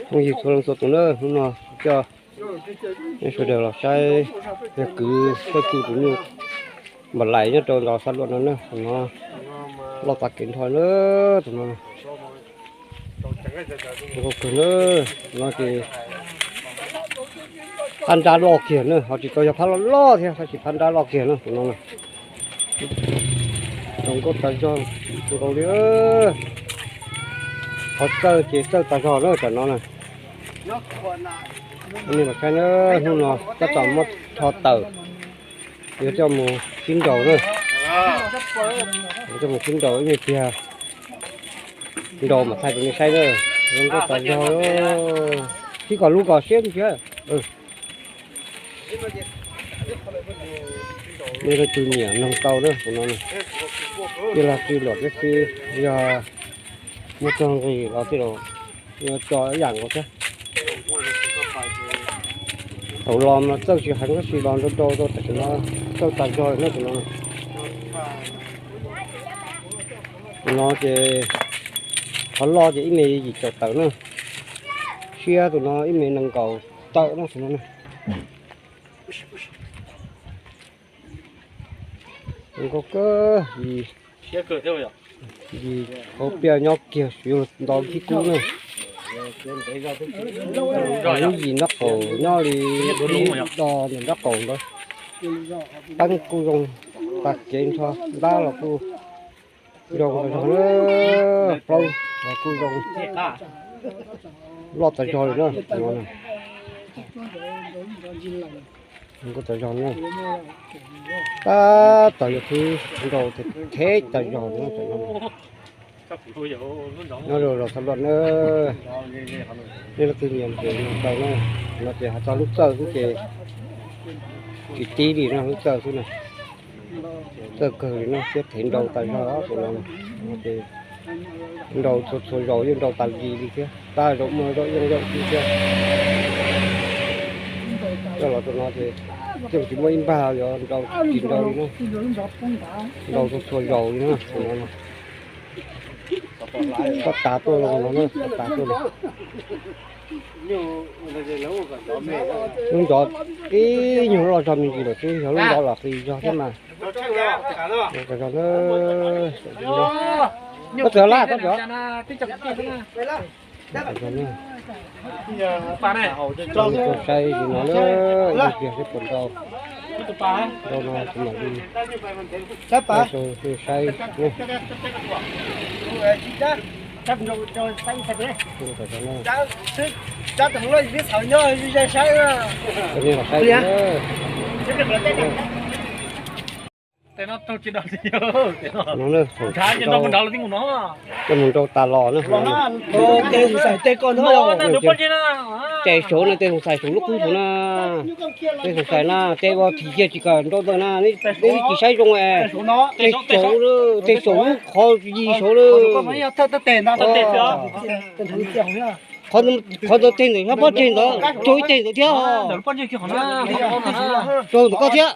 Phooj ywg txhua leej txhua tus na, hnub no coj nej sawv daws los saib yog kwv tij tus nyuj npam lais nyob rau ntawm xab luam no na, tus no loj tas kev nrho na, tus no. Tus no ces phab nrab loj kiag na, ho tsis tau yog phab loj loj thiab, tab sis phab nrab loj kiag na tus no na. Zoo nkauj tas zog nkaus li. Qhov txawj ces txawj tas zog na tam no na. Nej los saib na, hnub no tab tom muab rho tawm, yuav coj mus sib nraus na. Coj mus sib nraus ib me pliag, nraus mam thaij rau nej saib na. Zoo nkauj tas zog, sib kom lub kom siab thiab. Nej leej twg nyiam noog tau na tus no, tij laug tij laug thiab xwb, yog muaj txog nqi los tij laug yuav tso ib yam nkaus thiab. Thaum los mas txawj tsis heev tab sis los nrau nrau rau tam sim no txawj tas zog lawm na tus no. Tus no ces qhov loj ces ib me yim caum tawm na, siab tus no ib me nees nkaum tawm na tus no. Zoo nkauj kawg, yim hauv pliaj nyob kiag yuav nto khib kub na. Lub yim nraub qaum nyob li ib do ntawm nraub qaum ntawd. Teeb kuj zoo tas kev nrho, ntab los kuj zoo tas zog na, plaub los kuj zoo, loj tas zog li na. Zoo nkauj tas zog na. Tab tom yog thib nrau theb tas zog na. Nyob rau los txog luaj na, nej leej twg nyiam ces nyiam tau na. No ces hais txog lub txawj xwb ces tsis tib li no, lub txawj xwb na. Txawj kawg li no thiab, thev nrau tas zog tus no. Ces nrau txhua txhua zaus yeej nrau tas li li thiab, tab zaum muaj zaum yeej zaum xwb thiab. Coj los rau no ces yeej tsis muaj ib npag yuav nrau tsis nrau li na. Nrau txhua txhua zaus li na tus no. Koj tav tuaj no, koj tav tuaj no. Lub nrov ib nyuag loj zog me ntsis lawm xwb, yog lub nrov los qis zog thiab mas. Koj txawm laj koj txawm. Saib li no na, ib pliag seb puas nrau. Nrau no kuv mam li saib. Tej no tau tsis dog li. Coj mus nrau tas los na. Tej xus xais tej koj no. Tej saud no, tej xus xais saum lub qub saud na. Tej xus xais na, tej ua thim kiag tsis kam nrau ntawd na, neb tsis saib zoo. Tej saud, tej saud lub qhov yig saud lawm. Qhov ntawd tej ntawd, pob ntseg ntawd, raug ib teg ntawd thiab. Raug ntawm koj thiab.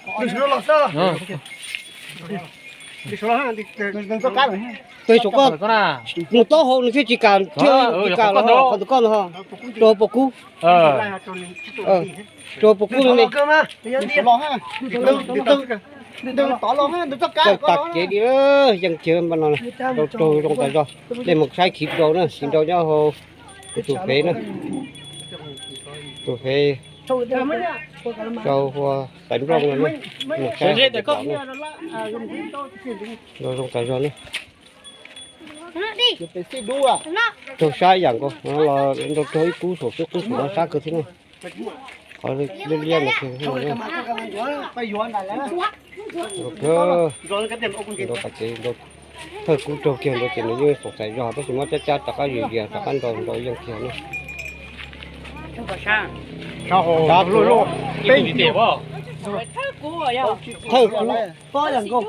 Tej saum koj, mus taub hau nws thiaj tsis kam thiab, tsis kam los qhov ntawm koj ntag. Raug pom kub. Raug pom kub me. Txawj tas kev li, yeej kiag npaj no. Raug raug zoo tas zog. Nej mus saib khiv nrau na, khiv nrau nyob hauv tus fev na. Tus fev sau hu Taiv Nplooj no na. Mus saib nrau zoo tas zog na. Raug sab ib yam nkaus, los nrau raug ib kub saum, ib kub saum no sab kawg thiab na. Qhov liab liab no. Nrau tas kev, thawj kub raug kiag nrau ces nws yeej xoom xais zog tab sis muab cab cab rov qab zis zias rov qab nrau nrau yeej kiag na. Thawj kub.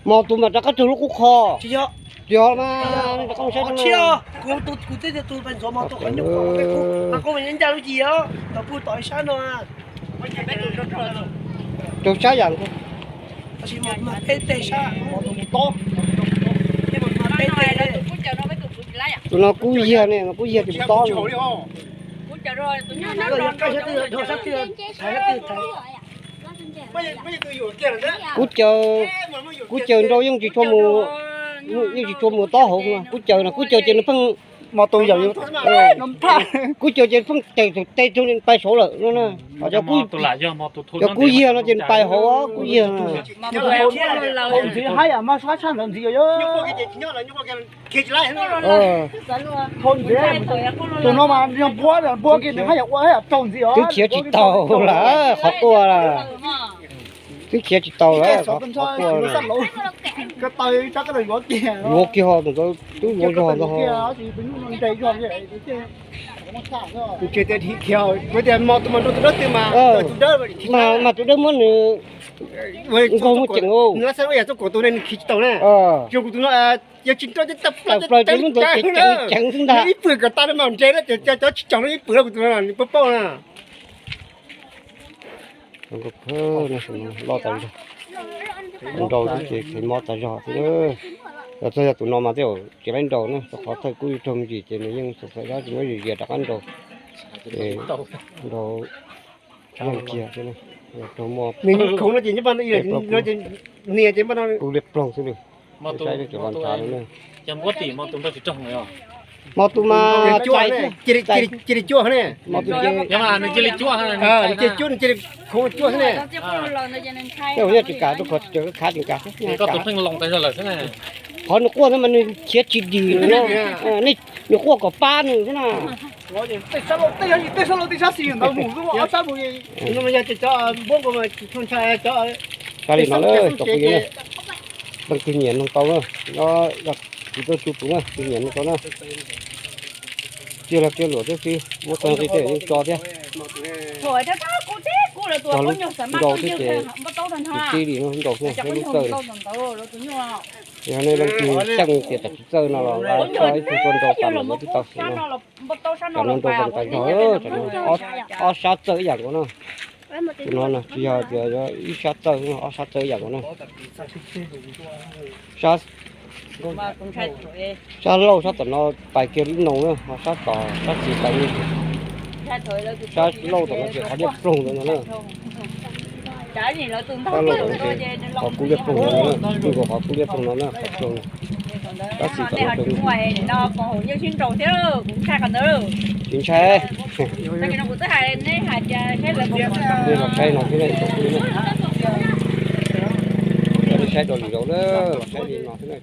Mos tus mas rov qab raug lub qub qho. Tsis yog mas, rov qab saib. Raug sab yam nkaus. Tus no kub yag ne, kub yag tsis tob. Kub caws, kub caws nrau yeej tsis tshua mus, yeej tsis tshua mus tob hauv no. Kub caws no, kub caws ces nws pheej, kub caws ces pheej caws tus teb rau pais saud lawm no na. Cov kub yag no ces nws pais hauv kub yag. Tus no mas npua, npua kiag nws haj yam ua haj yam raug ntxiv os. Twb khiav tsis tau lawm qhov quaj lawm. Twb khiav tsis tau lawm qhov quaj. Yuav kiag ho tus ntawd twb yuav zog ntag ho. Kuv tias mo tus mas nrau tus dawb twg mas, mas tus dawb muab nws nkaug muaj ceem. Tawm plaws ces lub ntawd ceev ceev xwb ntag. Ib pwg kom tag no mas nres na, cov tsis caum no ib pwg no kuv tus no nws paub paub na. Loj tas zog, nrau xwb ces khev mob tas zog xwb. Yog txog yog tus no mas tej zaum tsis laib nrau na, rau qhov thawj kub raug me ntsis ces nws yeej xav xav zab tsis muab zis zias rov qab nrau. Nrau yeej kiag thiab, raug muaj, nias ces kub liab ploog xwb li. Saib cov los ntshav no na. Mo tus mas cia li cuaj ne, mo tus ces, ces cuaj, ces khoov cuaj xwb ne. Tej zaum yog tsis kav rau qhov tsis raws khav tsis kav. Qhov nws quaj ntawd mas nws khiav tsis dim nws na, nws quaj kom pab nws xwb na. Sab li no na, leej twg nyiam noog tau na, no yog kuv tuaj tsu tus na, tus nyiam noog tau na. Tsiaj lag kiag luam thiab xwb, muab tag nqi tej yeej tso thiab. Tso lub nrau thiab ces tsis tib li no, lub nrau thiab lub txawj no. Yog nej leej twg xyeej tias tam tsis txawj no los tso ib tug tuaj nrau tas lawm yuav twb tau xwb na. Tam no nrau zoo tas zog, ob sab txawj ib yam nkaus na. Tus no tsis yog tias ib sab txawj, ob sab txawj ib yam nkaus na. Sab, sab laug sab tom no pais kiag lub noog na, ho sab tom sab xis pais li. Sab laug tom no ces qhov liab ploog ntawd no na. Sab laug tom no ces qhov kub liab ploog no na, nkaus qhov kub liab ploog no na, qhov ploog. Sab xis tom no ploog. Tsis ntshai. Nej los saib no xwb na, nej saib rau lwm zaus na, los saib li no xwb na, tsoom phooj ywg na.